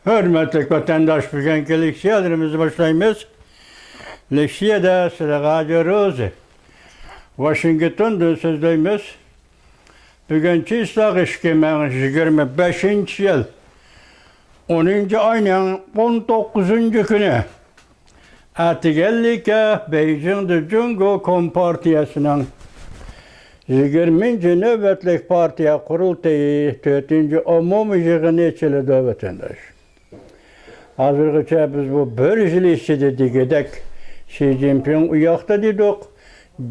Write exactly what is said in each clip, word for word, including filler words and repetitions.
ھۆرمەتلىك ۋەتەنداش، بۈگۈنكى لېكسىيەلىرىمىزنى باشلايمىز. لېكسىيەدە سىلەرگە ھاجى روزى، ۋاشىنگتوندىن سۆزلەيمىز. بۈگۈن چىسلاق ئىككى مىڭ يىگىرمە بەشىنچى يىل، ئونىنچى ئاينىڭ ئون توققۇزىنچى كۈنى. ئەتىگەنلىككە بېيجىڭدا جۇڭگو كومپارتىيەسىنىڭ يىگىرمىنچى نۆۋەتلىك پارتىيە قۇرۇلتىيى تۆتىنچى ئومۇمىي يىغىنى ئېچىلىدۇ، ۋەتەنداش. ھازىرغىچە بىز بۇ بىر يىل ئىچىدە دېگۈدەك شى جىنپىڭ ئۇ ياقتا دېدۇق،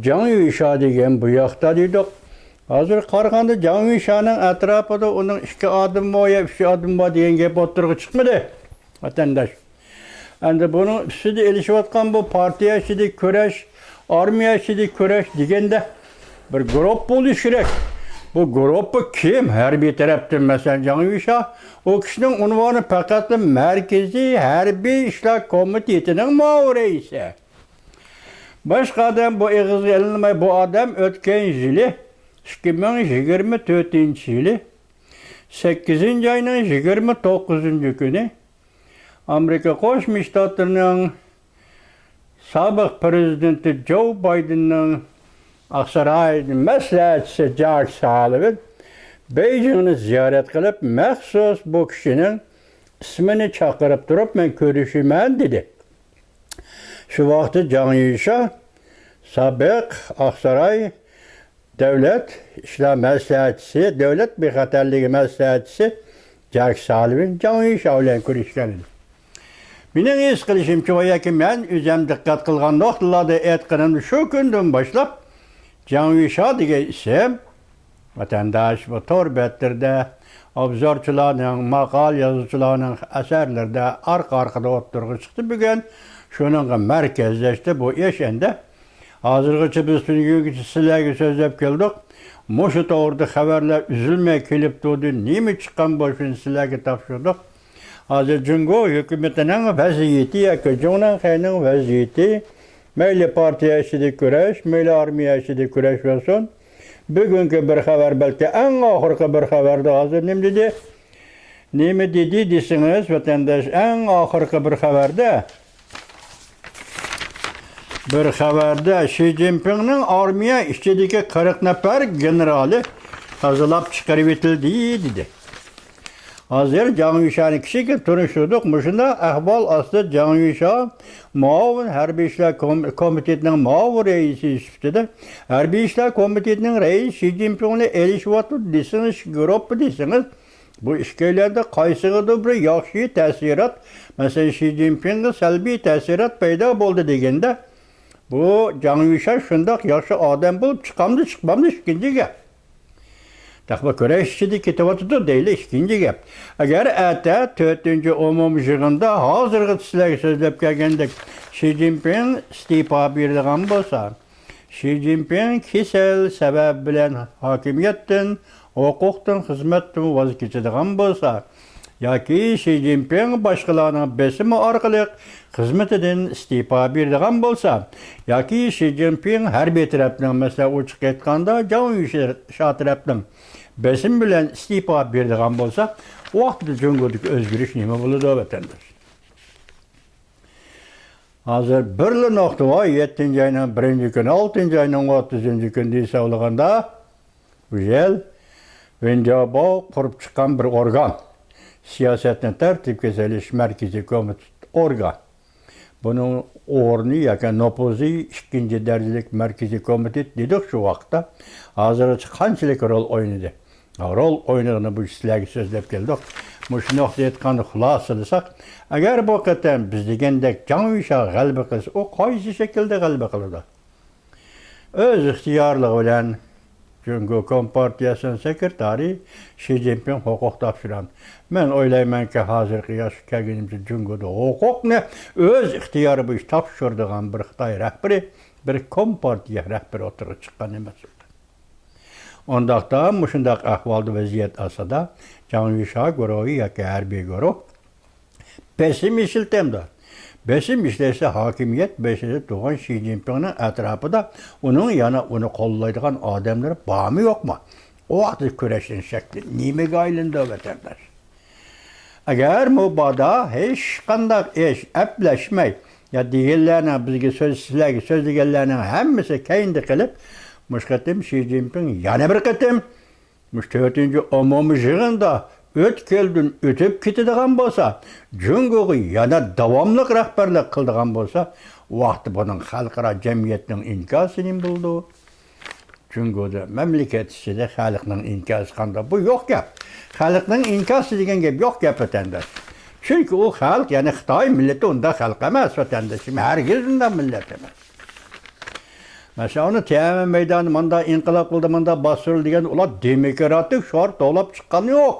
جاڭ يۈشا دېگەن بۇ ياقتا دېدۇق. ھازىر قارىغاندا جاڭ يۈشانىڭ ئەتراپىدا ئۇنىڭ ئىككى ئادىمى بار يا ئۈچ ئادىمى بار دېگەن گەپ ئوتتۇرىغا چىقمىدى، ۋەتەنداش. ئەمدى بۇنىڭ ئۈستىدە ئېلىشىۋاتقان بۇ پارتىيە ئىچىدىكى كۈرەش، ئارمىيە ئىچىدىكى كۈرەش دېگەندە بىر گۇرۇپپا بولۇشى كېرەك. بۇ گۇرۇپپا كىم؟ ھەربىي تەرەپتىن، مەسىلەن، جاڭ يۈشا. ئۇ كىشىنىڭ ئۇنۋانى پەقەتلا مەركىزىي ھەربىي ئىشلار كومىتېتىنىڭ مۇئاۋىن رەئىسى. باشقا ئادەم بۇ ئېغىزغا ئېلىنماي. بۇ ئادەم ئۆتكەن يىلى، ئىككى مىڭ يىگىرمە تۆتىنچى يىلى سەككىزىنچى ئاينىڭ يىگىرمە توققۇزىنچى كۈنى ئامېرىكا قوشما شتاتلىرىنىڭ سابىق پىرېزىدېنتى جو بايدېننىڭ ئاقساراي مەسلىھەتچىسى جاك سالىۋان بېيجىڭنى زىيارەت قىلىپ، مەخسۇس بۇ كىشىنىڭ ئىسمىنى چاقىرىپ تۇرۇپ، مەن كۆرۈشىمەن، دېدى. شۇ ۋاقىتتا جاڭ يۈشا، سابىق ئاقساراي دۆلەت ئىشلار مەسلىھەتچىسى، دۆلەت بىخەتەرلىكى مەسلىھەتچىسى جاك سالىۋان جاڭ يۈشا بىلەن كۆرۈشكەن ئىدى. مېنىڭ ھېس قىلىشىمچە، ۋە ياكى مەن ئۆزۈم دىققەت قىلغان نۇقتىلاردا ئېيتقىنىمدا، شۇ كۈندىن باشلاپ جاڭ يۈشا دېگەن ئىسىم ۋەتەنداش، بۇ تور بەتلىرىدە، ئوبزورچىلارنىڭ، ماقالە يازغۇچىلارنىڭ ئەسەرلىرىدە ئارقا-ئارقىدىن ئوتتۇرىغا چىقتى. بۈگۈن شۇنىڭغا مەركەزلەشتى بۇ ئىش ئەمدى. ھازىرغىچە بىز تۈنۈگۈنگىچە سىلەرگە سۆزلەپ كەلدۇق. مۇشۇ توغرىدا خەۋەرلەر ئۈزۈلمەي كېلىپ تۇردى. نېمە چىققان بولۇشىنى سىلەرگە تاپشۇردۇق. ھازىر جۇڭگو ھۆكۈمىتىنىڭ ۋەزىيىتى ياكى جۇڭنىڭخەينىڭ ۋەزىيىتى، مەيلى پارتىيە ئىچىدە كۈرەش، مەيلى ئارمىيە ئىچىدە كۈرەش بولسۇن. بۈگۈنكى بىر خەۋەر، بەلكى ئەڭ ئاخىرقى بىر خەۋەردە ھازىر نېمە دېدى؟ نېمە دېدى دېسىڭىز، ۋەتەنداش، ئەڭ ئاخىرقى بىر خەۋەردە، بىر خەۋەردە شى جىنپىڭنىڭ ئارمىيە ئىچىدىكى قىرىق نەپەر گېنېرالى تازىلاپ چىقىرىۋېتىلدى، دېدى. ھازىر جاڭ يۈشانى كىچىككىنە تونۇشتۇردۇق. مۇشۇنداق ئەھۋال ئاستىدا جاڭ يۈشا مۇئاۋىن ھەربىي ئىشلار كوم-، كومىتېتىنىڭ مۇئاۋىن رەئىسى سۈپىتىدە، ھەربىي ئىشلار كومىتېتىنىڭ رەئىسى شى جىنپىڭ بىلەن ئېلىشىۋاتىدۇ دېسىڭىز، گۇرۇپپا دېسىڭىز، بۇ ئىككىيلەندە قايسىغىدۇر بىر ياخشى تەسىرات، مەسىلەن، شى جىنپىڭغا سەلبىي تەسىرات پەيدا بولدى دېگەندە، بۇ جاڭ يۈشا شۇنداق ياخشى ئادەم بولۇپ چىقامدۇ، چىقمامدۇ، ئىككىنچى گەپ. تېخىمۇ كۈرەش ئىچىدە كېتىۋاتىدۇ دەيلى، ئىككىنچى گەپ. ئەگەر ئەتە تۆتىنچى ئومۇمىي يىغىندا ھازىرغىچە سىلەرگە سۆزلەپ كەلگەندەك شى جىنپىڭ ئىستېپا بېرىدىغان بولسا، شى جىنپىڭ كېسەل سەۋەبى بىلەن ھاكىمىيەتتىن، ھوقۇقتىن، خىزمەتتىن ۋاز كېچىدىغان بولسا، ياكى شى جىنپىڭ باشقىلارنىڭ بېسىمى ئارقىلىق خىزمىتىدىن ئىستېپا بېرىدىغان بولسا، ياكى شى جىنپىڭ ھەربىي تەرەپنىڭ، مەسىلەن، ئوچۇق ئېيتقاندا، جاڭ يۈشا تەرەپنىڭ بېسىمى بىلەن ئىستېپا بېرىدىغان بولسا، ئۇ ۋاقىتتا جۇڭگودىكى ئۆزگىرىش نېمە بولىدۇ، ۋەتەنداش؟ ھازىر بىرلا نۇقتا بار، يەتتىنچى ئاينىڭ بىرىنچى كۈنى، ئالتىنچى ئاينىڭ ئوتتۇزىنچى كۈنى ھېسابلىغاندا، بۇ يىل ۋېن جياباۋ قۇرۇپ چىققان بىر ئورگان، سىياسەتنى تەرتىپكە سېلىش مەركىزىي كومىتېت ئورگان. بۇنىڭ ئورنى ياكى نوپۇزى ئىككىنچى دەرىجىلىك مەركىزىي كومىتېت دېدۇق شۇ ۋاقىتتا. ھازىرغىچە قانچىلىك رول ئوينىدى؟ رول ئوينىغىنى بۇ سىلەرگە سۆزلەپ كەلدۇق. مۇشۇ نۇقتىدا ئېيتقاندا خۇلاسىلىساق، ئەگەر بۇ قېتىم بىز دېگەندەك جاڭ يۈشا غەلىبە قىلسا، ئۇ قايسى شەكىلدە غەلىبە قىلىدۇ؟ ئۆز ئىختىيارلىقى بىلەن جۇڭگو كومپارتىيەسىنىڭ سېكرېتارى شى جىنپىڭ ھوقۇق تاپشۇرامدۇ؟ مەن ئويلايمەنكى، ھازىرقى ياشقا كەلگىنىمچە جۇڭگودا ھوقۇقنى ئۆز ئىختىيارى بويىچە تاپشۇرىدىغان بىر خىتاي رەھبىرى، بىر كومپارتىيە رەھبىرى ئوتتۇرىغا چىققان ئەمەس. ئۇنداقتا مۇشۇنداق ئەھۋالدا، ۋەزىيەت ئاستىدا جاڭ يۈشا گۇرۇھى ياكى ھەربىي گۇرۇھ بېسىم ئىشلىتەمدۇ؟ بېسىم ئىشلەتسە، ھاكىمىيەت بېشىدا تۇرغان شى جىنپىڭنىڭ ئەتراپىدا ئۇنىڭ يەنە ئۇنى قوللايدىغان ئادەملىرى بارمۇ يوقمۇ؟ ئۇ ۋاقىتتا كۈرەشنىڭ شەكلى نېمىگە ئايلىنىدۇ، ۋەتەنداش؟ ئەگەر مۇبادا ھېچقانداق ئىش ئەپلەشمەي، يا دېگەنلەرنىڭ، بىزگە سۆز، سىلەرگە سۆزلىگەنلەرنىڭ ھەممىسى كەينىدە قېلىپ، مۇشۇ قېتىم شى جىنپىڭ يەنە بىر قېتىم مۇشۇ تۆتىنچى ئومۇمىي يىغىندا ئۆتكەلدىن ئۆتۈپ كېتىدىغان بولسا، جۇڭگوغا يەنە داۋاملىق رەھبەرلىك قىلىدىغان بولسا، ئۇ ۋاقىتتا بۇنىڭ خەلقئارا جەمئىيەتنىڭ ئىنكاسى نېمە بولىدۇ؟ جۇڭگودا مەملىكەت ئىچىدە خەلقنىڭ ئىنكاسى قانداق؟ بۇ يوق گەپ. خەلقنىڭ ئىنكاسى دېگەن گەپ يوق گەپ، ۋەتەنداش. چۈنكى ئۇ خەلق، يەنى خىتاي مىللىتى ئۇنداق خەلق ئەمەس، ۋەتەنداشىم. ھەرگىز ئۇنداق مىللەت ئەمەس. مەسىلەن، ئۇنى تيەنئەنمېن مەيدانى ماندا ئىنقىلاب قىلدى، ماندا باستۇرۇلدى دېگەندە ئۇلار دېموكراتىك شوئار توۋلاپ چىققان يوق.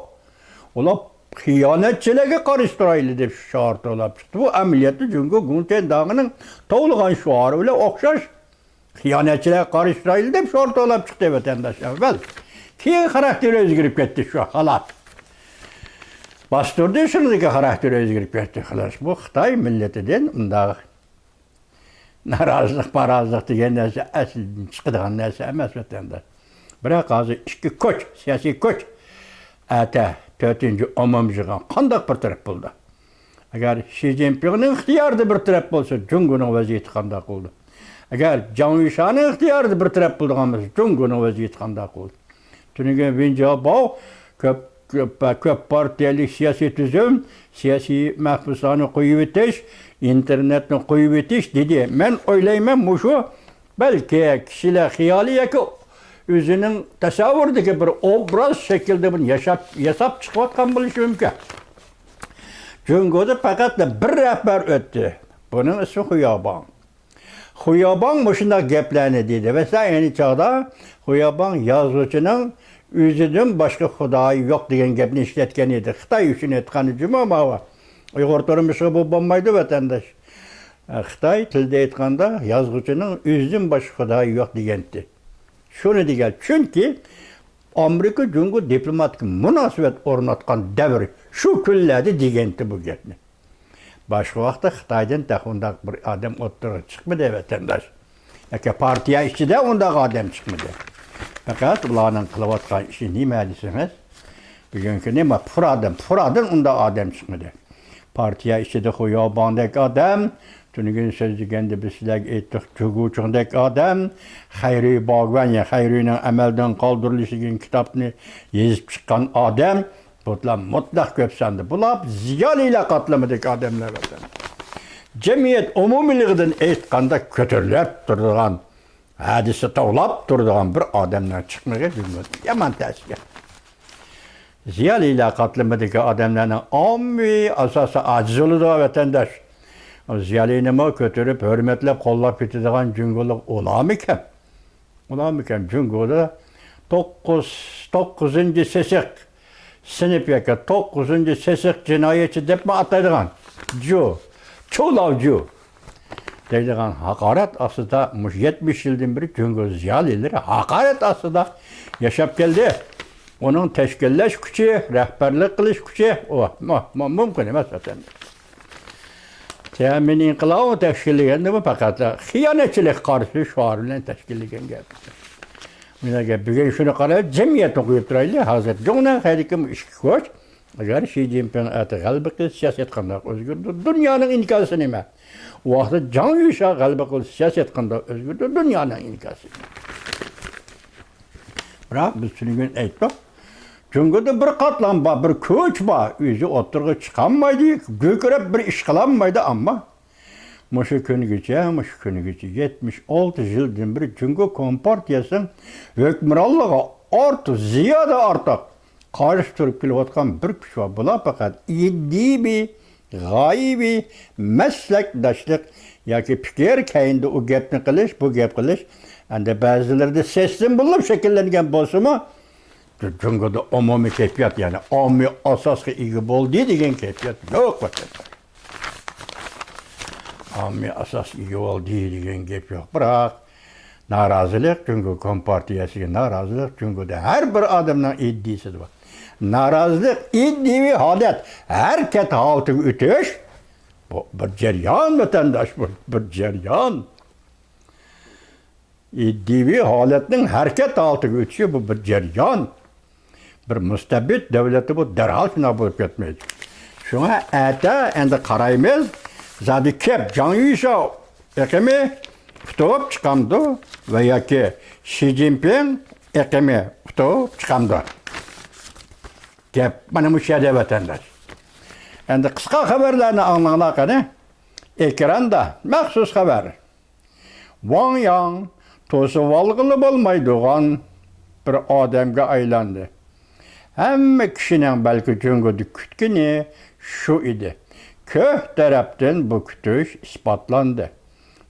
ئۇلار خىيانەتچىلەرگە قارشى تۇرايلى دەپ شوئار توۋلاپ چىقتى. بۇ ئەمەلىيەتتە جۇڭگو گۇڭتەن داڭىنىڭ توۋلىغان شوئارى بىلەن ئوخشاش. خىيانەتچىلەرگە قارشى تۇرايلى دەپ شوئار توۋلاپ چىقتى ۋەتەنداش ئەۋۋەل. كېيىن خاراكتېرى ئۆزگىرىپ كەتتى شۇ خالاپ. باستۇردى، شۇنىڭدىكى خاراكتېرى ئۆزگىرىپ كەتتى خالاس. بۇ خىتاي مىللىتىدىن ئۇنداق نارازىلىق، پارازىلىق دېگەن نەرسە ئەسلىدىن چىقىدىغان نەرسە ئەمەس ۋەتەنداش. بىراق ھازىر ئىككى كۈچ، سىياسىي كۈچ ئەتە تۆتىنچى ئومۇميىغىن قانداق بىر تەرەپ بولىدۇ؟ ئەگەر شى جىنپىڭنىڭ ئىختىيارىدا بىر تەرەپ بولسا، جۇڭگونىڭ ۋەزىيىتى قانداق بولىدۇ؟ ئەگەر جاڭ يۈشانىڭ ئىختىيارىدا بىر تەرەپ بولىدىغان بولسا، جۇڭگونىڭ ۋەزىيىتى قانداق بولىدۇ؟ تۈنۈگۈن ۋېن جياباۋ كۆپ، كۆپ، كۆپ پارتىيەلىك سىياسىي تۈزۈم، سىياسىي مەھبۇسلارنى قويۇۋېتىش، ئىنتېرنېتنى قويۇۋېتىش دېدى. مەن ئويلايمەن، مۇشۇ بەلكى كىشىلەر خىيالى ياكى ئۆزىنىڭ تەسەۋۋۇرىدىكى بىر ئوبراز شەكلىدە بۇنى ياشاپ، ياساپ چىقىۋاتقان بولۇشى مۇمكىن. جۇڭگودا پەقەتلا بىر رەھبەر ئۆتتى. بۇنىڭ ئىسمى خۇياباڭ. خۇياباڭ مۇشۇنداق گەپلەرنى دېدى. مەسىلەن، ئەينى چاغدا خۇياباڭ يازغۇچىنىڭ ئۆزىدىن باشقا خۇدايى يوق دېگەن گەپنى ئىشلەتكەن ئېدى. خىتاي ئۈچۈن ئېيتقاندا جۇمۇ ماۋۇ. ئۇيغۇر تۇرمۇشىغا بۇ بولمايدۇ، ۋەتەنداش. خىتاي تىلىدا ئېيتقاندا يازغۇچىنىڭ ئۆزىدىن باشقا خۇدايى يوق دېگەنتى. شۇنى دېگەن. چۈنكى ئامېرىكا جۇڭگو دىپلوماتىك مۇناسىۋەت ئورناتقان دەۋر شۇ كۈنلەردە دېگەنتى بۇ گەپنى. باشقا ۋاقىتتا خىتايدىن تېخى ئۇنداق بىر ئادەم ئوتتۇرىغا چىقمىدى، ۋەتەنداش. ياكى پارتىيە ئىچىدە ئۇنداق ئادەم چىقمىدى. پەقەت ئۇلارنىڭ قىلىۋاتقان ئىشى نېمە دېسىڭىز، بۈگۈنكى نېمە، پۇرادىن، پۇرادىن ئۇنداق ئادەم چىقمىدى. پارتىيە ئىچىدە خۇياۋباڭدەك ئادەم، تۈنۈگۈن سۆزلىگەندە بىز سىلەرگە ئېيتتۇق، جۇگۇچىڭدەك ئادەم، خەيرۇي باگۋەن، يا خەيرۇينىڭ ئەمەلدىن قالدۇرۇلۇشى دېگەن كىتابنى يېزىپ چىققان ئادەم، بۇلار مۇتلەق كۆپ ساندا. بۇلار زىيالىيلار قاتلىمىدىكى ئادەملەر، ۋەتەن. جەمئىيەت ئومۇمىيلىقىدىن ئېيتقاندا كۆتۈرۈلۈپ تۇرىدىغان، ھەدىسى توۋلاپ تۇرىدىغان بىر ئادەمنىڭ چىقمىقى جۇمۇ يامان تەسكە. زىيالىيلار قاتلىمىدىكى ئادەملەرنىڭ ئاممىۋى ئاساسى ئاجىز بولىدۇ، ۋەتەنداش. زىيالىينىمۇ كۆتۈرۈپ، ھۆرمەتلەپ، قوللاپ كېتىدىغان جۇڭگولۇق ئۇلارمىكەن؟ ئۇلارمىكەن؟ جۇڭگودا توققۇز، توققۇزىنچى سېسىق سىنىپ ياكى توققۇزىنچى سېسىق جىنايەتچى دەپمۇ ئاتايدىغان جۇ، چۇلاۋ جۇ دەيدىغان ھاقارەت ئاستىدا مۇشۇ يەتمىش يىلدىن بېرى جۇڭگو زىيالىيلىرى ھاقارەت ئاستىدا ياشاپ كەلدى. ئۇنىڭ تەشكىللەش كۈچى، رەھبەرلىك قىلىش كۈچى، ئۇ، مۇ-، مۇ-، مۇمكىن ئەمەس ئەسلىدە. تيەنئەنمېن ئىنقىلابى تەشكىللىگەندىمۇ پەقەت خىيانەتچىلىككە قارشى شوئار بىلەن تەشكىللىگەن گەپ. مانا گەپ، بۈگۈن شۇنى قارايلى، جەمئىيەتنى قويۇپ تۇرايلى. ھازىر جۇڭنىڭ خەيرىكىم ئىككى كوچ. ئەگەر شى جىنپىڭ ئەتە غەلىبە قىلسا، سىياسەت قانداق ئۆزگىرىدۇ؟ دۇنيانىڭ ئىنكاسى نېمە؟ ئۇ ۋاقىتتا جاڭ يۈشا غەلىبە قىلسا، سىياسەت قانداق ئۆزگىرىدۇ؟ دۇنيانىڭ ئىنكاسى نېمە؟ بىراق بىز تۈنۈگۈن ئېيتتۇق. جۇڭگودا بىر قاتلام بار، بىر كۈچ بار. ئۆزى ئوتتۇرىغا چىقالمايدۇ، گۈركىرەپ بىر ئىش قىلالمايدۇ، ئەمما مۇشۇ كۈنگىچە، مۇشۇ كۈنگىچە يەتمىش ئالتە يىلدىن بېرى جۇڭگو كومپارتىيەسىنىڭ ھۆكۈمرانلىقىغا ئارتۇق، زىيادە ئارتۇق قارشى تۇرۇپ كېلىۋاتقان بىر كۈچ بار. بۇلار پەقەت ئىدىيىۋى، غايىۋى، مەسلەكداشلىق ياكى پىكىر كەينىدە ئۇ گەپنى قىلىش، بۇ گەپ قىلىش، ئەمدى بەزىلىرىدە سىستېما بولۇپ شەكىللەنگەن بولسىمۇ، جۇڭگودا ئومۇمىي كەيپىيات، يەنى ئاممىۋى ئاساسقا ئىگە بولدى دېگەن كەيپىيات يوق، ۋەتەنداش. ئاممىۋى ئاساسقا ئىگە بولدى دېگەن گەپ يوق. بىراق، نارازىلىق، جۇڭگو كومپارتىيەسىگە نارازىلىق جۇڭگودا ھەر بىر ئادەمنىڭ ئىدىيىسىدە بار. نارازىلىق، ئىدىيىۋى ھالەت، ھەرىكەت ھالىتىگە ئۆتۈش، بۇ بىر جەريان، ۋەتەنداش، بۇ بىر جەريان. ئىدىيىۋى ھالەتنىڭ ھەرىكەت ھالىتىگە ئۆتۈشى بۇ بىر جەريان. بىر مۇستەبىت دۆلەتتە بۇ دەرھال شۇنداق بولۇپ كەتمەيدۇ. شۇڭا ئەتە ئەندى قارايمىز، زادى كەپ جاڭ يۈيشاۋ ئېقىمى ئۇتۇپ چىقامدۇ ۋە ياكى شى جىنپىڭ ئېقىمى ئۇتۇپ چىقامدۇ؟ گەپ مانا مۇشۇ يەردە، ۋەتەنداش. ئەندى قىسقا خەۋەرلەرنى ئاڭلاڭلار قېنى. ئېكراندا مەخسۇس خەۋەر. ۋاڭ ياڭ توسۇۋالغىلى بولمايدىغان بىر ئادەمگە ئايلاندى. ھەممە كىشىنىڭ بەلكى جۇڭگودا كۈتكىنى شۇ ئىدى. كۆپ تەرەپتىن بۇ كۈتۈش ئىسپاتلاندى.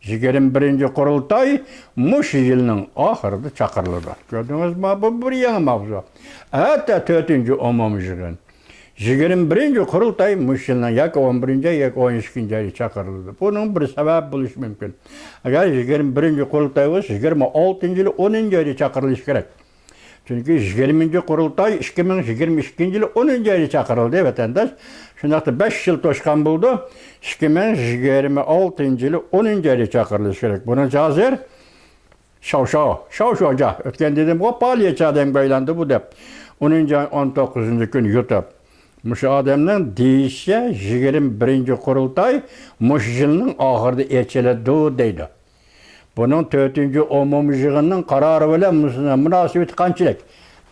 يىگىرمە بىرىنچى قۇرۇلتاي مۇشۇ يىلنىڭ ئاخىرىدا چاقىرىلىدۇ. كۆردىڭىزمۇ؟ بۇ بىر يېڭى ماۋزۇ. ئەتە تۆتىنچى ئومۇمىي يىغىن. يىگىرمە بىرىنچى قۇرۇلتاي مۇشۇ يىلنىڭ ياكى ئون بىرىنچى ئاي، ياكى ئون ئىككىنچى ئايدا چاقىرىلىدۇ. بۇنىڭ بىر سەۋەبى بولۇشى مۇمكىن. ئەگەر يىگىرمە بىرىنچى قۇرۇلتاي بولسا، يىگىرمە ئالتىنچى يىلى ئونىنچى ئايدا چاقىرىلىشى كېرەك. چۈنكى يىگىرمىنچى قۇرۇلتاي ئىككى مىڭ يىگىرمە ئىككىنچى يىلى ئونىنچى ئايدا چاقىرىلدى، ۋەتەنداش. شۇنداقتا بەش يىل توشقان بولىدۇ. ئىككى مىڭ يىگىرمە ئالتىنچى يىلى ئونىنچى ئايدا چاقىرىلىشى كېرەك. بۇنىڭ ھازىر شاۋشاۋ، شاۋشاۋجا. ئۆتكەن دېدىمغۇ، پائالىيەتچى ئادەمگە ئايلاندى بۇ دەپ. ئونىنچى ئاي ئون توققۇزىنچى كۈنى يۇتۇپ. مۇشۇ ئادەمنىڭ دېيىشىچە، يىگىرمە بىرىنچى قۇرۇلتاي مۇشۇ يىلنىڭ ئاخىرىدا ئېچىلىدۇ دەيدۇ. بۇنىڭ تۆتىنچى ئومۇمىي يىغىننىڭ قارارى بىلەن مۇناسىۋىتى قانچىلىك؟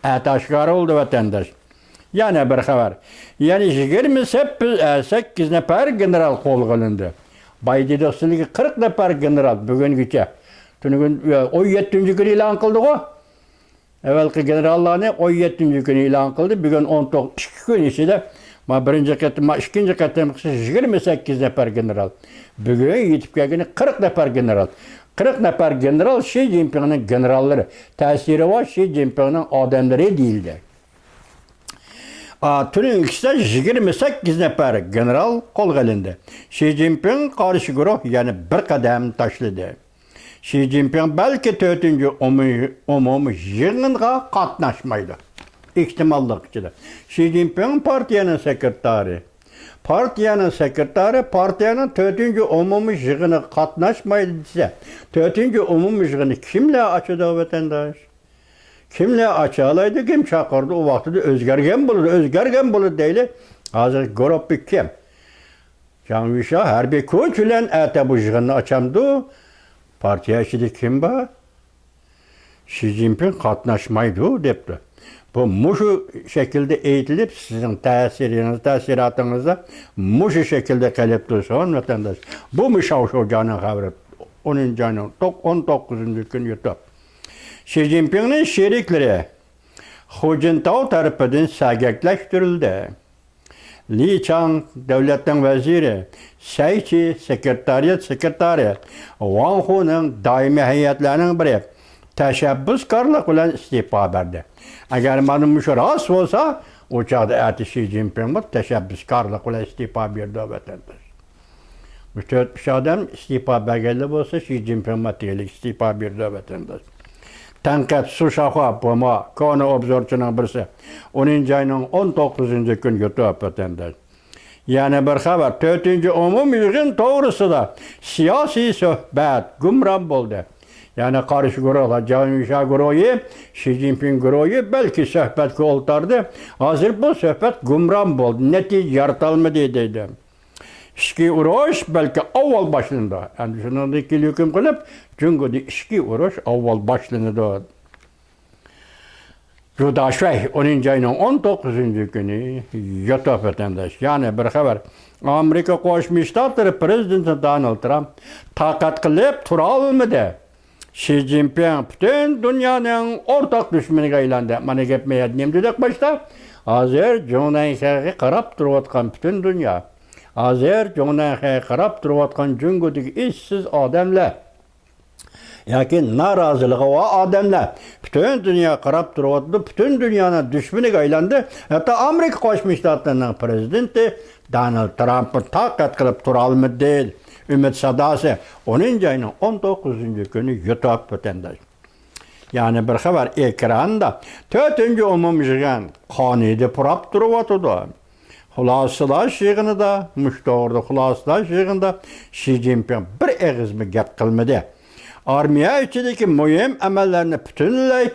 ئەتە ئاشكارا بولدى، ۋەتەنداش. يەنە بىر خەۋەر. يەنى يىگىرمە سەككىز نەپەر گېنېرال قولغا ئېلىندى. بايدىن ئۈستىدىكى قىرىق نەپەر گېنېرال بۈگۈنگىچە. تۈنۈگۈن، ئون يەتتىنچى كۈنى ئېلان قىلدىغۇ. ئەۋەلقى گېنېراللارنى ئون يەتتىنچى كۈنى ئېلان قىلدى. بۈگۈن ئون توققۇز، ئىككى كۈن ئىچىدە، ما بىرىنچى قېتىم، ما ئىككىنچى قېتىم يىگىرمە سەككىز نەپەر گېنېرال. بۈگۈن يېتىپ كەلگىنى قىرىق نەپەر گېنېرال. قىرىق نەپەر گېنېرال شى جىنپىڭنىڭ گېنېراللىرى، تەسىرى بار شى جىنپىڭنىڭ ئادەملىرى دېيىلدى. ئا، تۈنۈگۈنكىسىدە يىگىرمە سەككىز نەپەر گېنېرال قولغا ئېلىندى. شى جىنپىڭ قارشى گۇرۇھ يەنە بىر قەدەم تاشلىدى. شى جىنپىڭ بەلكى تۆتىنچى ئومۇمىي، ئومۇمىي يىغىنغا قاتناشمايدۇ. ئېھتىماللىق ئىچىدە. شى جىنپىڭ پارتىيەنىڭ سېكرېتارى. پارتىيەنىڭ سېكرېتارى پارتىيەنىڭ تۆتىنچى ئومۇمىي يىغىنىغا قاتناشمايدۇ دېسە، تۆتىنچى ئومۇمىي يىغىننى كىملەر ئاچىدۇ، ۋەتەنداش؟ كىملەر ئاچالايدۇ، كىم چاقىرىدۇ، ئۇ ۋاقتىدا ئۆزگەرگەن بولىدۇ، ئۆزگەرگەن بولىدۇ دەيلى. ھازىر گۇرۇپپا كىم؟ جاڭ يۈشا ھەربىي كۈچ بىلەن ئەتە بۇ يىغىننى ئاچامدۇ؟ پارتىيە ئىچىدە كىم بار؟ شى جىنپىڭ قاتناشمايدۇ دەپتۇ. بۇ مۇشۇ شەكىلدە ئېيتىلىپ، سىزنىڭ تەسىرىڭىز، تەسىراتىڭىزدا مۇشۇ شەكىلدە قېلىپ تۇرسۇن، ۋەتەنداش. بۇمۇ شاۋشاۋجانىڭ خەۋىرى. ئونىنچى ئاينىڭ توق-، ئون توققۇزىنچى كۈنى يۇتۇپ. شى جىنپىڭنىڭ شېرىكلىرى خۇجىنتاۋ تەرىپىدىن سەگەكلەشتۈرۈلدى. لى چاڭ، دۆلەتنىڭ ۋەزىرى، سەي چى، سېكرېتارىيات سېكرېتارى، ۋاڭ خۇنىڭ دائىمىي ھەيئەتلەرنىڭ بىرى تەشەببۇسكارلىق بىلەن ئىستېپا بەردى. ئەگەر مانا مۇشۇ راست بولسا، ئۇ چاغدا ئەتە شى جىنپىڭمۇ تەشەببۇسكارلىق بىلەن ئىستېپا بېرىدۇ، ۋەتەنداش. بۇ تۆت، ئۈچ ئادەم ئىستېپا بەرگەنلا بولسا، شى جىنپىڭمۇ تېگىلىك ئىستېپا بېرىدۇ، ۋەتەنداش. تەنقىد، سۇ شاخۇا، بۇمۇ كونا ئوبزورچىنىڭ بىرسى. ئونىنچى ئاينىڭ ئون توققۇزىنچى كۈنى يۇتۇپ، ۋەتەنداش. يەنە بىر خەۋەر، تۆتىنچى ئومۇمىي يىغىن توغرىسىدا سىياسىي سۆھبەت گۇمران بولدى. يەنى قارشى گۇرۇھلار، جاڭ يۈشا گۇرۇھى، شى جىنپىڭ گۇرۇھى بەلكى سۆھبەتكە ئولتۇردى. ھازىر بۇ سۆھبەت گۇمران بولدى، نەتىجە يارىتالمىدى دەيدۇ. ئىچكى ئۇرۇش بەلكى ئاۋۋال باشلىنىدۇ. ئەمدى شۇنىڭدىن كېيىن ھۆكۈم قىلىپ، جۇڭگودا ئىچكى ئۇرۇش ئاۋۋال باشلىنىدۇ. جۇدا شۇەي، ئونىنچى ئاينىڭ ئون توققۇزىنچى كۈنى يۇتۇپ، ۋەتەنداش. يەنە بىر خەۋەر. ئامېرىكا قوشما شتاتلىرى پىرېزىدېنتى دونالد ترامپ تاقەت قىلىپ تۇرالمىدى. شى جىنپىڭ پۈتۈن دۇنيانىڭ ئورتاق دۈشمىنىگە ئايلاندى. مانا گەپ مەيەردە نېمە دېدۇق باشتا؟ ھازىر جۇڭنەنخەيگە قاراپ تۇرۇۋاتقان پۈتۈن دۇنيا. ھازىر جۇڭنەنخەيگە قاراپ تۇرۇۋاتقان جۇڭگودىكى ئىشسىز ئادەملەر ياكى نارازىلىقى بار ئادەملەر پۈتۈن دۇنيا قاراپ تۇرۇۋاتىدۇ، پۈتۈن دۇنيانىڭ دۈشمىنىگە ئايلاندى. ھەتتا ئامېرىكا قوشما شتاتلىرىنىڭ پىرېزىدېنتى دونالد ترامپمۇ تاقەت قىلىپ تۇرالمىدى. ئۈمىد ساداسى، ئونىنچى ئاينىڭ ئون توققۇزىنچى كۈنى يۇتۇپ، ۋەتەنداش. يەنە بىر خەۋەر ئېكراندا. تۆتىنچى ئومۇميىغىن قانىيىدە پۇراپ تۇرۇۋاتىدۇ. خۇلاسىلاش يىغىنىدا، مۇشۇ توغرىدا خۇلاسىلاش يىغىنىدا شى جىنپىڭ بىر ئېغىزمۇ گەپ قىلمىدى. ئارمىيە ئىچىدىكى مۇھىم ئەمەللەرنى پۈتۈنلەي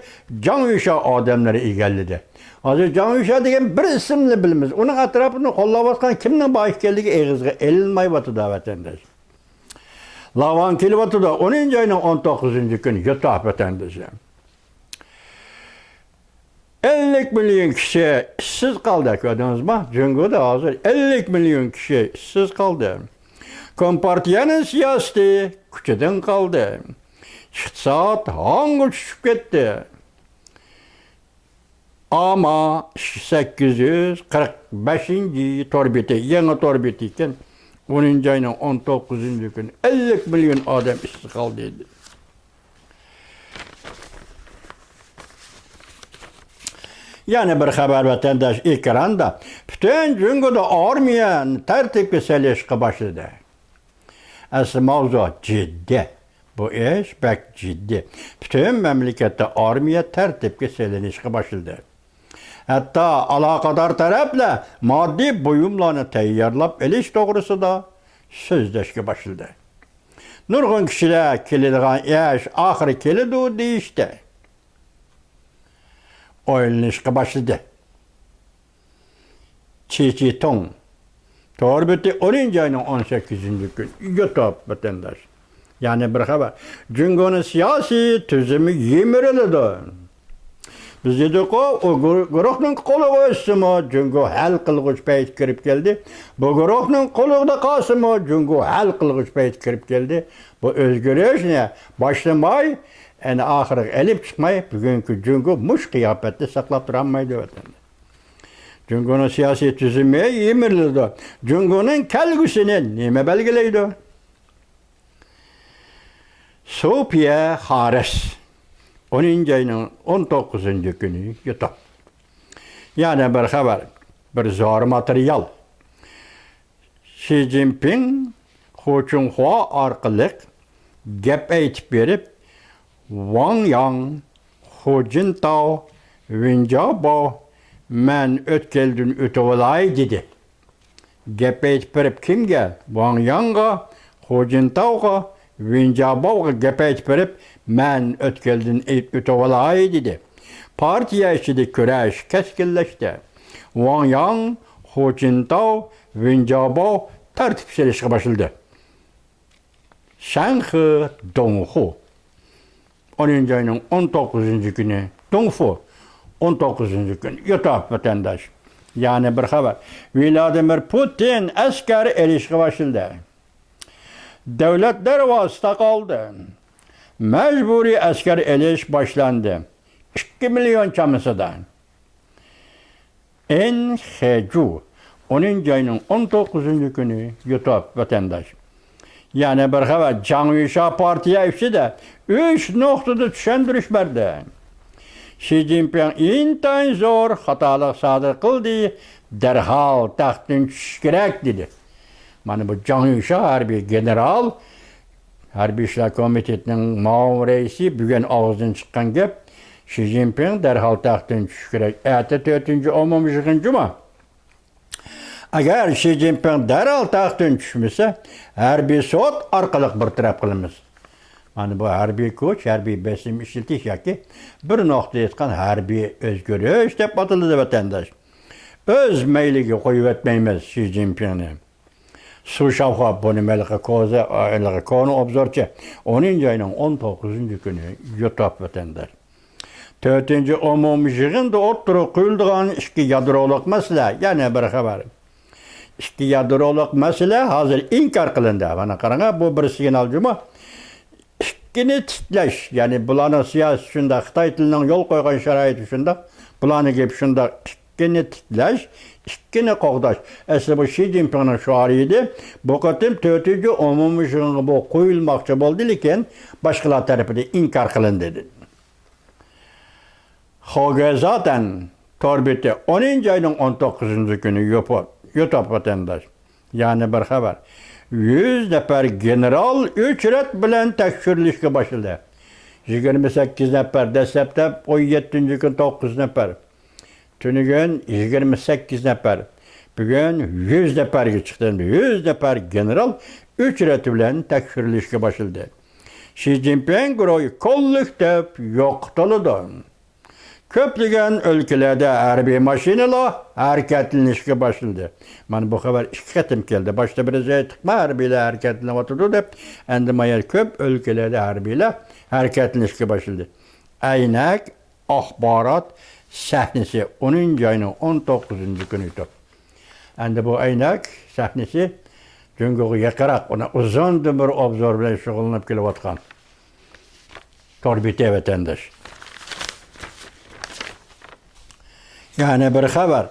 جاڭ يۈشيا ئادەملىرى ئىگىلىدى. ھازىر جاڭ يۈشيا دېگەن بىر ئىسىمنى بىلىمىز. ئۇنىڭ ئەتراپىنى قوللاۋاتقان كىمنىڭ بار ئىكەنلىكى ئېغىزغا ئېلىنمايۋاتىدۇ، ۋەتەنداش. لاۋان كېلىۋاتىدۇ. ئونىنچى ئاينىڭ ئون توققۇزىنچى كۈنى يۇتاپ ۋەتەندىشى. ئەللىك مىليون كىشى ئىشسىز قالدى، كۆردىڭىزمۇ؟ جۇڭگودا ھازىر ئەللىك مىليون كىشى ئىشسىز قالدى. كومپارتىيەنىڭ سىياسىتى كۈچىدىن قالدى. ئىقتىساد ھاڭغا چۈشۈپ كەتتى. ئاما سەككىز يۈز قىرىق بەشىنچى تور بېتى، يېڭى تور بېتى ئىكەن. ئونىنچى ئاينىڭ ئون توققۇزىنچى كۈنى ئەللىك مىليون ئادەم ئىشسىز قالدى. يەنە بىر خەۋەر، ۋەتەنداش، ئېكراندا پۈتۈن جۇڭگودا ئارمىيەنى تەرتىپكە سېلىشقا باشلىدى. ئەسلى ماۋزۇ جىددىي. بۇ ئىش بەك جىددىي. پۈتۈن مەملىكەتتە ئارمىيە تەرتىپكە سېلىنىشقا باشلىدى. ھەتتا ئالاقىدار تەرەپلەر ماددىي بۇيۇملارنى تەييارلاپ ئېلىش توغرىسىدا سۆزلەشكە باشلىدى. نۇرغۇن كىشىلەر كېلىدىغان ئىش ئاخىرى كېلىدۇ دېيىشتە. ئويلىنىشقا باشلىدى. چى چى توڭ. تور بېتى، ئونىنچى ئاينىڭ ئون سەككىزىنچى كۈنى يۇتۇپ، ۋەتەنداش. يەنە بىر خەۋەر. جۇڭگونىڭ سىياسىي تۈزۈمى يىمىرىلىدۇ. بىز دېدۇققۇ، ئۇ گۇ-، گۇرۇھنىڭ قولىغا ئۆتسىمۇ، جۇڭگو ھەل قىلغۇچ پەيتكە كىرىپ كەلدى. بۇ گۇرۇھنىڭ قولىدا قالسىمۇ، جۇڭگو ھەل قىلغۇچ پەيتكە كىرىپ كەلدى. بۇ ئۆزگىرىشنى باشلىماي، ئەنە ئاخىرىغا ئېلىپ چىقماي، بۈگۈنكى جۇڭگو مۇشۇ قىياپەتتە ساقلاپ تۇرالمايدۇ، ۋەتەندە. جۇڭگونىڭ سىياسىي تۈزۈمى يىمىرىلىدۇ. جۇڭگونىڭ كەلگۈسىنى نېمە بەلگىلەيدۇ؟ سوفىيە خارىس، ئونىنچى ئاينىڭ ئون توققۇزىنچى كۈنى يۇتۇپ. يەنە بىر خەۋەر، بىر زور ماتېرىيال. شى جىنپىڭ خۇ چۈنخۇا ئارقىلىق گەپ ئېيتىپ بېرىپ، ۋاڭ ياڭ، خۇ جىنتاۋ، ۋېن جياباۋ، مەن ئۆتكەلدىن ئۆتۈۋالاي، دېدى. گەپ ئېيتىپ بېرىپ كىمگە؟ ۋاڭ ياڭغا، خۇ جىنتاۋغا، ۋېن جياباۋغا گەپ ئېيتىپ بېرىپ، مەن ئۆتكەلدىن ئېيت-، ئۆتۈۋالاي، دېدى. پارتىيە ئىچىدە كۈرەش كەسكىنلەشتى. ۋاڭ ياڭ، خۇ جىنتاۋ، ۋېن جياباۋ تەرتىپ سېلىشقا باشلىدى. شەنخې دۇڭخۇ. ئونىنچى ئاينىڭ ئون توققۇزىنچى كۈنى دۇڭفۇ، ئون توققۇزىنچى كۈنى يۇتاپ ۋەتەنداش. يەنە بىر خەۋەر. ۋلادىمىر پۇتىن ئەسكەر ئېلىشقا باشلىدى. دۆلەت دەرۋازىسى تاقالدى. مەجبۇرىي ئەسكەر ئېلىش باشلاندى. ئىككى مىليون چامىسىدا. ئېن خېجۇ، ئونىنچى ئاينىڭ ئون توققۇزىنچى كۈنى يۇتۇپ ۋەتەنداش. يەنە بىر خەۋەر، جاڭ يۈشيا پارتىيە ئىچىدە ئۈچ نۇقتىدا چۈشەندۈرۈش بەردى. شى جىنپىڭ ئىنتايىن زور خاتالىق سادىر قىلدى، دەرھال تەختتىن چۈشۈش كېرەك، دېدى. مانا بۇ جاڭ يۈشيا ھەربىي گېنېرال، ھەربىي ئىشلار كومىتېتىنىڭ مۇئاۋىن رەئىسى بۈگۈن ئاغزىدىن چىققان گەپ، شى جىنپىڭ دەرھال تەختتىن چۈشۈش كېرەك. ئەتە تۆتىنچى ئومۇمىي يىغىن جۇما. ئەگەر شى جىنپىڭ دەرھال تەختتىن چۈشمىسە، ھەربىي سوت ئارقىلىق بىر تەرەپ قىلىمىز. مانا بۇ ھەربىي كۈچ، ھەربىي بېسىم ئىشلىتىش ياكى بىر نۇقتىدا ئېيتقان ھەربىي ئۆزگىرىش دەپ ئاتىلىدۇ، ۋەتەنداش. ئۆز مەيلىگە قويۇۋەتمەيمىز شى جىنپىڭنى. سۇ شاۋخۇا، بۇنى ھېلىقى كوزا، ھېلىقى كونا ئوبزورچى ئونىنچى ئاينىڭ ئون توققۇزىنچى كۈنى يۇتۇپ ۋەتەنداش. تۆتىنچى ئومۇمىي يىغىندا ئوتتۇرىغا قويۇلىدىغان ئىككى يادرولۇق مەسىلە، يەنە بىر خەۋەر. ئىككى يادرولۇق مەسىلە ھازىر ئىنكار قىلىندى. مانا قاراڭا، بۇ بىر سىگنال جۇمۇ. ئىككىنى تىكلەش، يەنى بۇلارنىڭ سىياسىتى شۇنداق، خىتاي تىلىنىڭ يول قويغان شارائىتى شۇنداق، بۇلارنىڭ گېپى شۇنداق. ئىككىنى تىكلەش، ئىككىنى قوغداش. ئەسلى بۇ شى جىنپىڭنىڭ شوئارى ئىدى. بۇ قېتىم تۆتىنچى ئومۇمىي يىغىنغا بۇ قويۇلماقچى بولدى، لېكىن باشقىلار تەرىپىدىن ئىنكار قىلىندى. خو گېزاتەن تور بېتى، ئونىنچى ئاينىڭ ئون توققۇزىنچى كۈنى يوپۇ-، يۇتۇپ ۋەتەنداش. يەنە بىر خەۋەر. يۈز نەپەر گېنېرال ئۆچ رەت بىلەن تەكشۈرۈلۈشكە باشلىدى. يىگىرمە سەككىز نەپەر، دەسلەپتە ئون يەتتىنچى كۈن توققۇز نەپەر. تۈنۈگۈن يىگىرمە سەككىز نەپەر. بۈگۈن يۈز نەپەرگە چىقتى. يۈز نەپەر گېنېرال ئۆچ رەت بىلەن تەكشۈرۈلۈشكە باشلىدى. شى جىنپىڭ گۇرۇھى كوللېكتىپ يوقىتىلىدۇ. كۆپلىگەن ئۆلكىلەردە ھەربىي ماشىنىلار ھەرىكەتلىنىشكە باشلىدى. مانا بۇ خەۋەر ئىككى قېتىم كەلدى. باشتا بىرىز ئېيتتۇقما، ھەربىيلەر ھەرىكەتلىنىۋاتىدۇ دەپ. ئەمدى ما يەر كۆپ ئۆلكىلەردە ھەربىيلەر ھەرىكەتلىنىشكە باشلىدى. ئەينەك ئاخبارات سەھنىسى، ئونىنچى ئاينىڭ ئون توققۇزىنچى كۈنى يوتۇپ. ئەمدى بۇ ئەينەك سەھنىسى جۇڭگوغا يېقىنراق، ئۇنى ئۇزۇندىن بېرى ئوبزور بىلەن شۇغۇللىنىپ كېلىۋاتقان تور بېتى ۋەتەنداش. يەنە بىر خەۋەر.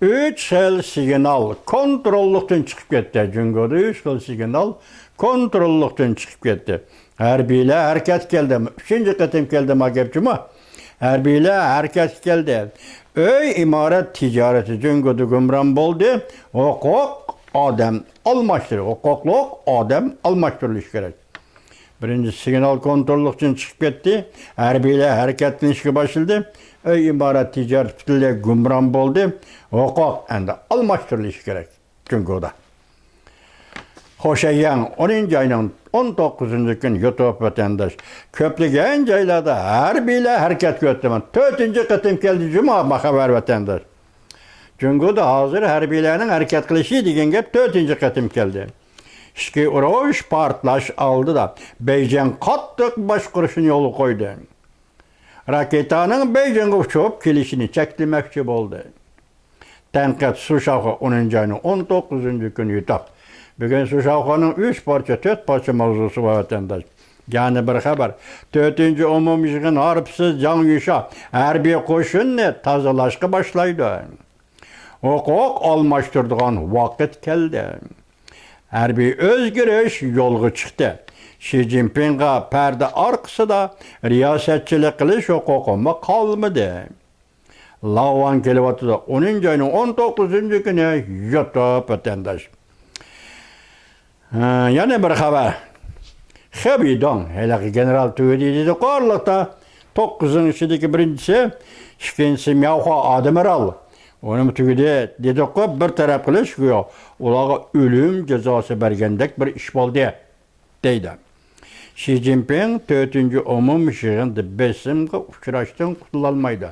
ئۈچ خىل سىگنال كونتروللۇقتىن چىقىپ كەتتى. جۇڭگودا ئۈچ خىل سىگنال كونتروللۇقتىن چىقىپ كەتتى. ھەربىيلەر ھەرىكەتكە كەلدى. ئۈچىنچى قېتىم كەلدى ما گەپ جۇمۇ. ھەربىيلەر ھەرىكەتكە كەلدى. ئۆي، ئىمارەت، تىجارىتى جۇڭگودا گۇمران بولدى. ھوقۇق، ئادەم ئالماشتۇر-، ھوقۇقلۇق ئادەم ئالماشتۇرۇلۇشى كېرەك. بىرىنچى سىگنال كونتروللۇقتىن چىقىپ كەتتى. ھەربىيلەر ھەرىكەتلىنىشكە باشلىدى. ئۆي، ئىمارەت، تىجارەت پۈتۈنلەي گۇمران بولدى. ھوقۇق ئەمدى ئالماشتۇرۇلۇشى كېرەك جۇڭگودا. خۇشەيياڭ، ئونىنچى ئاينىڭ ئون توققۇزىنچى كۈنى يوتۇپ ۋەتەنداش. كۆپلىگەن جايلاردا ھەربىيلەر ھەرىكەتكە ئۆتتى. مانا تۆتىنچى قېتىم كەلدى جۇمۇ ما خەۋەر ۋەتەنداش. جۇڭگودا ھازىر ھەربىيلەرنىڭ ھەرىكەت قىلىشى دېگەن گەپ تۆتىنچى قېتىم كەلدى. ئىچكى ئۇرۇش پارتلاش ئالدىدا بېيجىڭ قاتتىق باشقۇرۇشنى يولغا قويدى. راكېتانىڭ بېيجىڭغا ئۇچۇپ كېلىشىنى چەكلىمەكچى بولدى. تەنقىد، سۇشاۋخۇا، ئونىنچى ئاينىڭ ئون توققۇزىنچى كۈنى يوتۇپ. بۈگۈن سۇشاۋخۇانىڭ ئۈچ پارچە، تۆت پارچە ماۋزۇسى بار ۋەتەنداش. يەنە بىر خەۋەر. تۆتىنچى ئومۇميىغىن ھارپىسى جاڭ يۈشا ھەربىي قوشۇننى تازىلاشقا باشلايدۇ. ھوقۇق ئالماشتۇرىدىغان ۋاقىت كەلدى. ھەربىي ئۆزگىرىش يولغا چىقتى. شى جىنپىڭغا پەردە ئارقىسىدا رىياسەتچىلىك قىلىش ھوقۇقىمۇ قالمىدى. لاۋان كېلىۋاتىدۇ. ئونىنچى ئاينىڭ ئون توققۇزىنچى كۈنى يوتۇپ ۋەتەنداش. ھە، يەنە بىر خەۋەر. خېبىدوڭ، ھېلىقى گېنېرال تۈگىدى دېدۇققۇ ئارىلىقتا. توققۇزنىڭ ئىچىدىكى بىرىنچىسى، ئىككىنچىسى مياۋخۇا ئادمىرال. ئۇنىمۇ تۈگىدى دېدۇققۇ، بىر تەرەپ قىلىش گويا ئۇلارغا ئۆلۈم جازاسى بەرگەندەك بىر ئىش بولدى. دەيدۇ. شى جىنپىڭ تۆتىنچى ئومۇمىي يىغىندا بېسىمغا ئۇچراشتىن قۇتۇلالمايدۇ.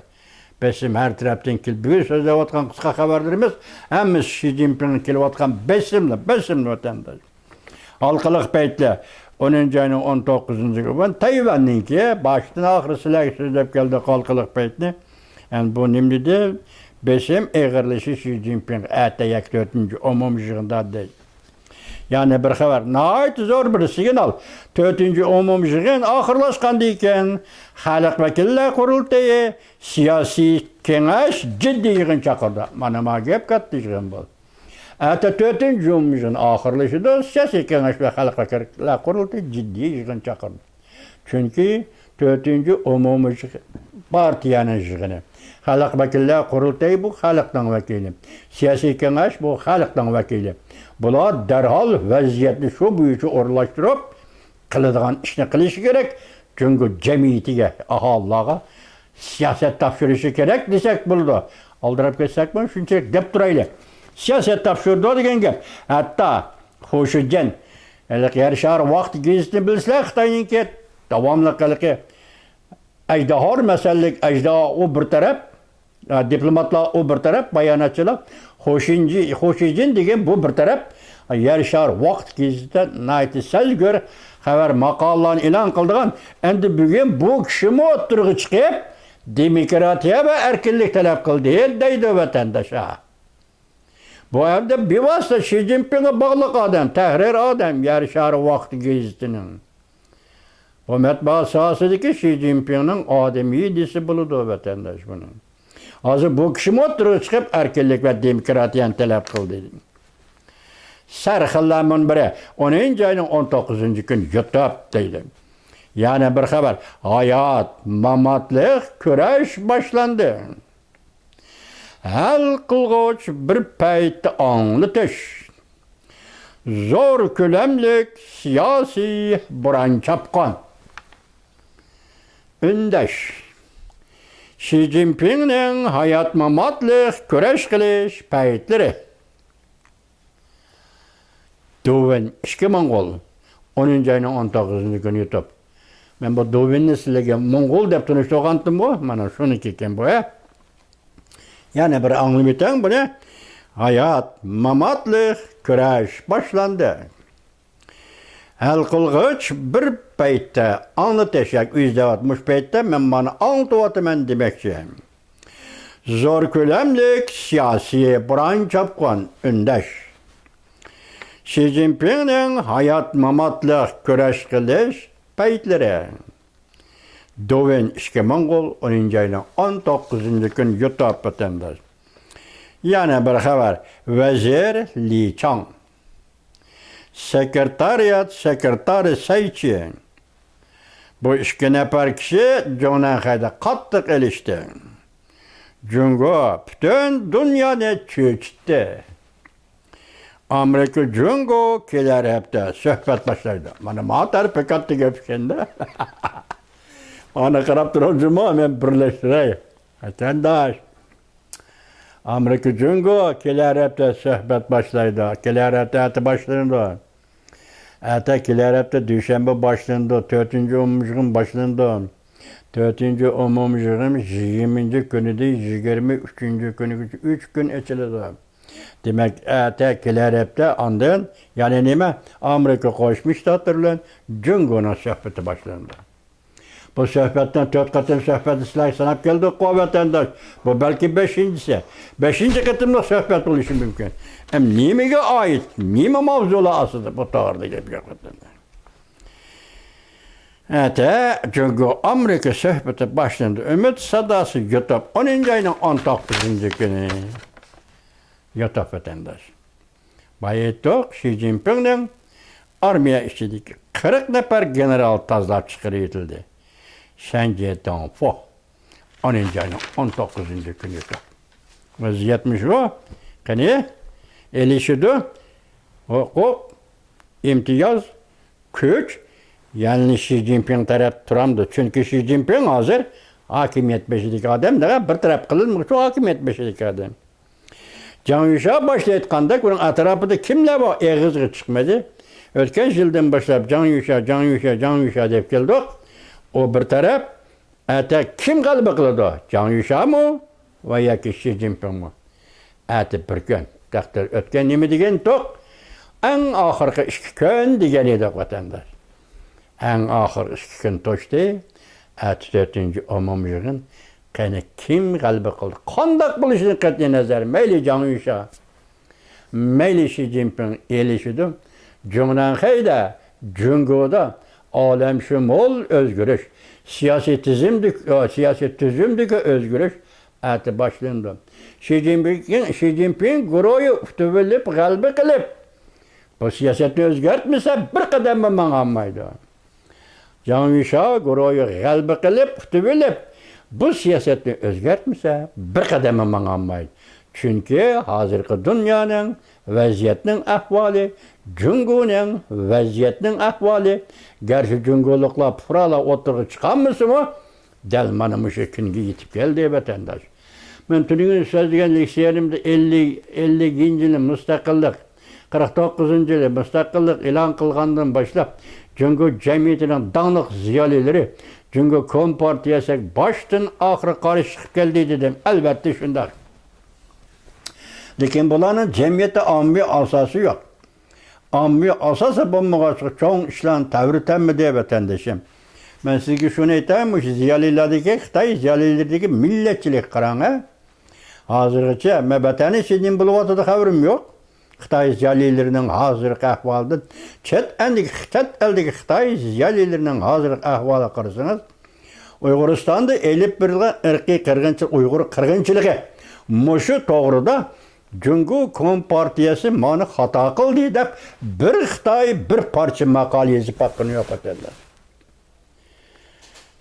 بېسىم ھەر تەرەپتىن كېلىپ، بۈگۈن سۆزلەۋاتقان قىسقا خەۋەرلىرىمىز ھەممىسى شى جىنپىڭغا كېلىۋاتقان بېسىملا، بېسىملا ۋەتەنداش. ھالقىلىق پەيتلەر. ئونىنچى ئاينىڭ ئون توققۇزىنچى كۈنى تەيۋەننىڭكى باشتىن ئاخىر سىلەرگە سۆزلەپ كەلدۇق ھالقىلىق پەيتنى. ئەمدى بۇ نېمە دېدى؟ بېسىم ئېغىرلىشى شى جىنپىڭ ئەتە يەككە تۆتىنچى ئومۇمىي يىغىندا دەيدۇ. يەنە بىر خەۋەر، ناھايىتى زور بىر سىگنال. تۆتىنچى ئومۇمىي يىغىن ئاخىرلاشقاندىن كېيىن، خەلق ۋەكىللەر قۇرۇلتىيى سىياسىي كېڭەش جىددىي يىغىن چاقىردى. مانا ما گەپ كاتتا يىغىن بولدى. ئەتە تۆتىنچى ئومۇمىي يىغىن ئاخىرلىشىدۇ، سىياسىي كېڭەش ۋە خەلق ۋەكىللەر قۇرۇلتىيى جىددىي يىغىن چاقىردى. چۈنكى تۆتىنچى ئومۇمىي پارتىيەنىڭ يىغىنى، خەلق ۋەكىللەر قۇرۇلتىيى بۇ خەلقنىڭ ۋەكىلى، سىياسىي كېڭەش بۇ خەلقنىڭ ۋەكىلى. بۇلار دەرھال ۋەزىيەتنى شۇ بويىچە ئورۇنلاشتۇرۇپ، قىلىدىغان ئىشنى قىلىشى كېرەك. جۇڭگو جەمئىيىتىگە، ئاھالىلارغا سىياسەت تاپشۇرۇشى كېرەك دېسەك بولىدۇ. ئالدىراپ كەتسەكمۇ شۇنچىلىك دەپ تۇرايلى. سىياسەت تاپشۇرىدۇ دېگەن گەپ. ھەتتا خۇشىجىن، ھېلىقى يەر شارى ۋاقتى گېزىتىنى بىلىسىلەر، خىتاينىڭكى داۋاملىق ھېلىقى ئەجدىھا مەسەلىك، ئەجدىھا ئۇ بىر تەرەپ، ئە، دىپلوماتلار ئۇ بىر تەرەپ، باياناتچىلار، خۇشىنجى-، خۇشىجىن دېگەن بۇ بىر تەرەپ، يەر شارى ۋاقتى گېزىتىدە ناھايىتى سەزگۈر خەۋەر ماقالىلارنى ئېلان قىلىدىغان، ئەمدى بۈگۈن بۇ كىشىمۇ ئوتتۇرىغا چىقىپ، دېموكراتىيە ۋە ئەركىنلىك تەلەپ قىلدى، دەيدۇ ۋەتەنداش. ھە. بۇ ئەمدى بىۋاسىتە شى جىنپىڭغا باغلىق ئادەم، تەھرىر ئادەم، يەر شارى ۋاقتى گېزىتىنىڭ. بۇ مەتبۇئات ساھەسىدىكى شى جىنپىڭنىڭ ئادىمىي دېسە بولىدۇ، ۋەتەنداش بۇنى. ھازىر بۇ كىشىمۇ ئوتتۇرىغا چىقىپ، ئەركىنلىك ۋە دېموكراتىيەنى تەلەپ قىلدى. سەرخىللار مۇنبىرى، ئونىنچى ئاينىڭ ئون توققۇزىنچى كۈنى يوتۇپ دەيدۇ. يەنە بىر خەۋەر، ھايات، ماماتلىق كۈرەش باشلاندى. ھەل قىلغۇچ بىر پەيتتە ئاڭلىتىش. زور كۆلەملىك سىياسىي بوران چاپقان. ئۈندەش. شى جىنپىڭنىڭ ھايات-ماماتلىق كۈرەش قىلىش پەيتلىرى. دۇۋېن ئىككى موڭغۇل، ئونىنچى ئاينىڭ ئون توققۇزىنچى كۈنى يوتۇپ. مەن بۇ دۇۋىننى سىلەرگە موڭغۇل دەپ تونۇشتۇرغانتىمغۇ؟ مانا شۇنىڭكى ئىكەن بۇ، ھە؟ يەنە بىر ئاڭلىۋېتىڭ بۇنى. ھايات، ماماتلىق كۈرەش باشلاندى. ھەل قىلغۇچ بىر پەيتتە ئاڭلىتىش ياكى ئىزدەۋات مۇشۇ پەيتتە مەن مانا ئاڭلىتىۋاتىمەن دېمەكچى. زور كۆلەملىك سىياسىي بوران-چاپقۇن ئۈندەش. شى جىنپىڭنىڭ ھايات-ماماتلىق كۈرەش قىلىش پەيتلىرى. دۇۋىن ئىككى موڭغۇل، ئونىنچى ئاينىڭ ئون توققۇزىنچى كۈنى يۇتۇپ ۋەتەنداش. يەنە بىر خەۋەر، ۋەزىر لى چاڭ، سېكرېتارىيات سېكرېتارى سەي چى، بۇ ئىككى نەپەر كىشى جۇڭنەنخەيدە قاتتىق ئېلىشتى. جۇڭگو پۈتۈن دۇنيانى چۆچۈتتى. ئامېرىكا جۇڭگو كېلەر ھەپتە سۆھبەت باشلايدۇ. مانا ما تەرىپى كاتتا گەپ ئىكەندە. مانا قاراپ تۇرۇڭ جۇمۇ، مەن بىرلەشتۈرەي. ۋەتەنداش. ئامېرىكا جۇڭگو كېلەر ھەپتە سۆھبەت باشلايدۇ. كېلەر ھەپتە ئەتە باشلىنىدۇ. ئەتە كېلەر ھەپتە دۈشەنبە باشلىنىدۇ. تۆتىنچى ئومۇميىغىن باشلىنىدۇ. تۆتىنچى ئومۇميىغىن يىگىرمىنچى كۈنىدىن يىگىرمە ئۈچىنچى كۈنىگىچە ئۈچ كۈن ئېچىلىدۇ. دېمەك، ئەتە كېلەر ھەپتە ئاندىن، يەنى نېمە؟ ئامېرىكا قوشما شتاتلىرى بىلەن جۇڭگونىڭ سۆھبىتى باشلىنىدۇ. بۇ سۆھبەتنىڭ تۆت قېتىم سۆھبەتنى سىلەرگە ساناپ كەلدۇققۇ، ۋەتەنداش. بۇ بەلكى بەشىنچىسى. بەشىنچى قېتىملىق سۆھبەت بولۇشى مۇمكىن. ئەم، نېمىگە ئائىت؟ نېمە ماۋزۇلار ئاستىدا؟ بۇ توغرىدا گەپ يوق، ۋەتەنداش. ئەتە جۇڭگو ئامېرىكا سۆھبىتى باشلىنىدۇ. ئۈمىد ساداسى يۇتۇپ، ئونىنچى ئاينىڭ ئون توققۇزىنچى كۈنى. يۇتۇپ، ۋەتەنداش. بايىتۇق شى جىنپىڭنىڭ ئارمىيە ئىچىدىكى قىرىق نەپەر گېنېرال تازىلاپ چىقىرىۋېتىلدى. شەن جيې تاڭفۇ، ئونىنچى ئاينىڭ ئون توققۇزىنچى كۈنى. ۋەزىيەت مۇشۇ. قېنى، ئېلىشىدۇ. ھوقۇق، ئىمتىياز، كۈچ، يەنى شى جىنپىڭ تەرەپ تۇرامدۇ؟ چۈنكى شى جىنپىڭ ھازىر ھاكىمىيەت بېشىدىكى ئادەم، دەپ بىر تەرەپ قىلىنمىغۇچى ھاكىمىيەت بېشىدىكى ئادەم. جاڭ يۈشا باشتا ئېيتقاندەك، ئۇنىڭ ئەتراپىدا كىملەر بار؟ ئېغىزغا چىقمىدى. ئۆتكەن يىلدىن باشلاپ جاڭ يۈشا، جاڭ يۈشا، جاڭ يۈشا دەپ كەلدۇق. ئۇ بىر تەرەپ. ئەتە كىم غەلىبە قىلىدۇ؟ جاڭ يۈشامۇ ۋە ياكى شى جىنپىڭمۇ؟ ئەتە بىر كۈن. تەقدىر ئۆتكەن نېمە دېگەن توق؟ ئەڭ ئاخىرقى ئىككى كۈن دېگەن ئىدۇق، ۋەتەنداش. ئەڭ ئاخىرقى ئىككى كۈن توشتى. ئەتە تۆتىنچى ئومۇميىغىن. قېنى، كىم غەلىبە قىلدى؟ قانداق بولۇشىدىن قەتئىينەزەر، مەيلى جاڭ يۈشا، مەيلى شى جىنپىڭ ئېلىشىدۇ. جۇڭنەنخەيدە، جۇڭگودا ئالەمشۇمۇل ئۆزگىرىش، سىياسىي تىزىمدىكى، سىياسىي تۈزۈمدىكى ئۆزگىرىش ئەتە باشلىنىدۇ. شى جىنپىڭ، شى جىنپىڭ گۇرۇھى ئۇتۇۋېلىپ، غەلىبە قىلىپ، بۇ سىياسەتنى ئۆزگەرتمىسە، بىر قەدەممۇ ماڭالمايدۇ. جاڭ يۈشا گۇرۇھى غەلىبە قىلىپ، ئۇتۇۋېلىپ، بۇ سىياسەتنى ئۆزگەرتمىسە، بىر قەدەممۇ ماڭالمايدۇ. چۈنكى ھازىرقى دۇنيانىڭ ۋەزىيەتنىڭ ئەھۋالى، جۇڭگونىڭ ۋەزىيەتنىڭ ئەھۋالى، گەرچە جۇڭگولۇقلار پۇقرالار ئوتتۇرىغا چىقالمىسىمۇ، دەل مانا مۇشۇ كۈنگە يېتىپ كەلدى، ۋەتەنداش. مەن تۈنۈگۈن سۆزلىگەن لېكسىيەمدە ئەللىك، ئەللىكىنچى يىلى مۇستەقىللىق، قىرىق توققۇزىنچى يىلى مۇستەقىللىق ئېلان قىلغاندىن باشلاپ، جۇڭگو جەمئىيىتىنىڭ داڭلىق زىيالىيلىرى جۇڭگو كومپارتىيەسىگە باشتىن ئاخىر قارشى چىقىپ كەلدى دېدىم. ئەلۋەتتە شۇنداق. لېكىن بۇلارنىڭ جەمئىيەتتە ئاممىۋى ئاساسى يوق. ئاممىۋى ئاساسى بولمىغاچقا، چوڭ ئىشلارنى تەۋرىتەلمىدى، ۋەتەندىشىم. مەن سىزگە شۇنى ئېيتاي، مۇشۇ زىيالىيلاردىكى، خىتاي زىيالىيلىرىدىكى مىللەتچىلىككە قاراڭ، ھە. ھازىرغىچە مەن ۋەتەننى سىزدىن بولۇۋاتىدۇ خەۋىرىم يوق. خىتاي زىيالىيلىرىنىڭ ھازىرقى ئەھۋالىدىن، چەت ئەلدىكى، چەت ئەلدىكى خىتاي زىيالىيلىرىنىڭ ھازىرقى ئەھۋالىغا قارىسىڭىز، ئۇيغۇرىستاندا ئېلىپ بېرىلغان ئىرقىي قىرغىنچىلىق، ئۇيغۇر قىرغىنچىلىقى، مۇشۇ توغرىدا جۇڭگو كومپارتىيەسى مانا خاتا قىلدى دەپ، بىر خىتاي بىر پارچە ماقالە يېزىپ باققىنى يوق، ۋەتەنداش.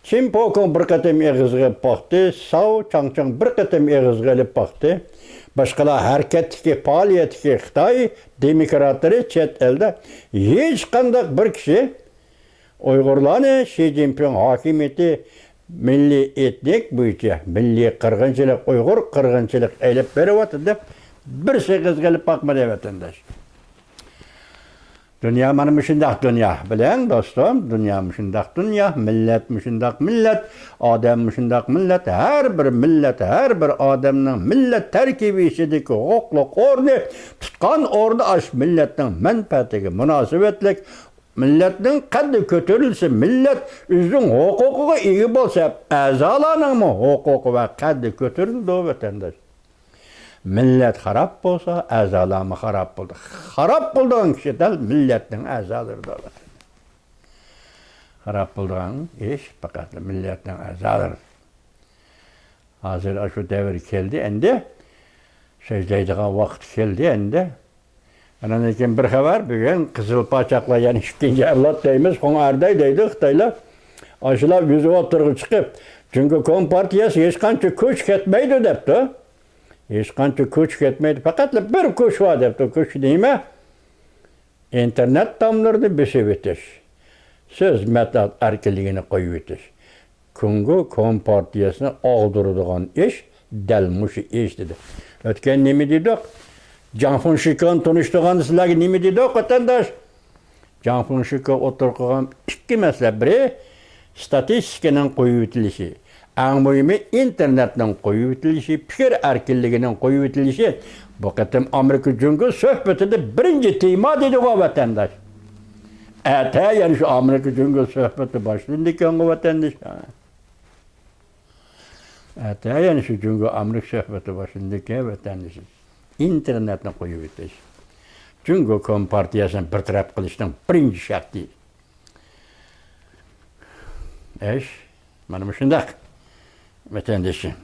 چىن پوكۇڭ بىر قېتىم ئېغىزغا ئېلىپ باقتى، ساۋ چاڭچىڭ بىر قېتىم ئېغىزغا ئېلىپ باقتى. باشقىلار ھەرىكەتتىكى، پائالىيەتتىكى خىتاي دېموكراتلىرى چەت ئەلدە ھېچقانداق بىر كىشى ئۇيغۇرلارنى شى جىنپىڭ ھاكىمىيىتى مىللىي ئېتنىك بويىچە، مىللىي قىرغىنچىلىق، ئۇيغۇر قىرغىنچىلىق ئېلىپ بېرىۋاتىدۇ دەپ بىرسى ئېغىزغا ئېلىپ باقمىدى، ۋەتەنداش. دۇنيا مانا مۇشۇنداق دۇنيا. بىلىڭ، دوستۇم، دۇنيا مۇشۇنداق دۇنيا، مىللەت مۇشۇنداق مىللەت، ئادەم مۇشۇنداق مىللەت. ھەر بىر مىللەت، ھەر بىر ئادەمنىڭ مىللەت تەركىبى ئىچىدىكى ھوقۇقلۇق ئورنى، تۇتقان ئورنى ئاشۇ مىللەتنىڭ مەنپەئەتىگە مۇناسىۋەتلىك. مىللەتنىڭ قەددى كۆتۈرۈلسە، مىللەت ئۆزىنىڭ ھوقۇقىغا ئىگە بولسا، ئەزالارنىڭمۇ ھوقۇقى ۋە قەددى كۆتۈرۈلىدۇ، ۋەتەنداش. مىللەت خاراب بولسا، ئەزالارمۇ خاراب بولىدۇ. خاراب بولىدىغان كىشى دەل مىللەتنىڭ ئەزالىرىدۇر. خاراب بولىدىغان ئىش پەقەت مىللەتنىڭ ئەزالىرى. ھازىر ئاشۇ دەۋر كەلدى ئەمدى. سۆزلەيدىغان ۋاقىت كەلدى ئەمدى. ئانان كېيىن بىر خەۋەر، بۈگۈن قىزىل پاچاقلار، يەنى ئىككىنچى ئەۋلاد دەيمىز، خۇڭئەردەي دەيدۇ خىتايلار. ئاشۇلار يۈزى ئوتتۇرىغا چىقىپ، جۇڭگو كومپارتىيەسى ھېچقانچە كۈچ كەتمەيدۇ دەپتۇ. ھېچقانچە كۈچ كەتمەيدۇ، پەقەتلا بىر كۈچ بار دەپتۇ. كۈچ نېمە؟ ئىنتېرنېت تاملىرىنى بېسىۋېتىش، سۆز مەتبۇئات ئەركىنلىكىنى قويۇۋېتىش. جۇڭگو كومپارتىيەسىنى ئاغدۇرىدىغان ئىش دەل مۇشۇ ئىش، دېدى. ئۆتكەن نېمە دېدۇق؟ جاڭ فېڭشىكېنى تونۇشتۇرغاندا سىلەرگە نېمە دېدۇق، ۋەتەنداش؟ جاڭ فېڭشىكې ئوتتۇرىغا قويغان ئىككى مەسىلە، بىرى ستاتىستىكىنىڭ قويۇۋېتىلىشى، ئەڭ مۇھىمى ئىنتېرنېتنىڭ قويۇۋېتىلىشى، پىكىر ئەركىنلىكىنىڭ قويۇۋېتىلىشى. بۇ قېتىم ئامېرىكا جۇڭگو سۆھبىتىدە بىرىنچى تېما دېدىغۇ، ۋەتەنداش. ئەتە يەنە شۇ ئامېرىكا جۇڭگو سۆھبىتى باشلىنىدىكەنغۇ، ۋەتەنداش. ئەتە يەنە شۇ جۇڭگو ئامېرىكا سۆھبىتى باشلىنىدىكەن، ۋەتەندىشىم. ئىنتېرنېتنى قويۇۋېتىش جۇڭگو كومپارتىيەسىنى بىر تەرەپ قىلىشنىڭ بىرىنچى شەرتى. ئىش، مانا مۇشۇنداق، ۋەتەندىشىم.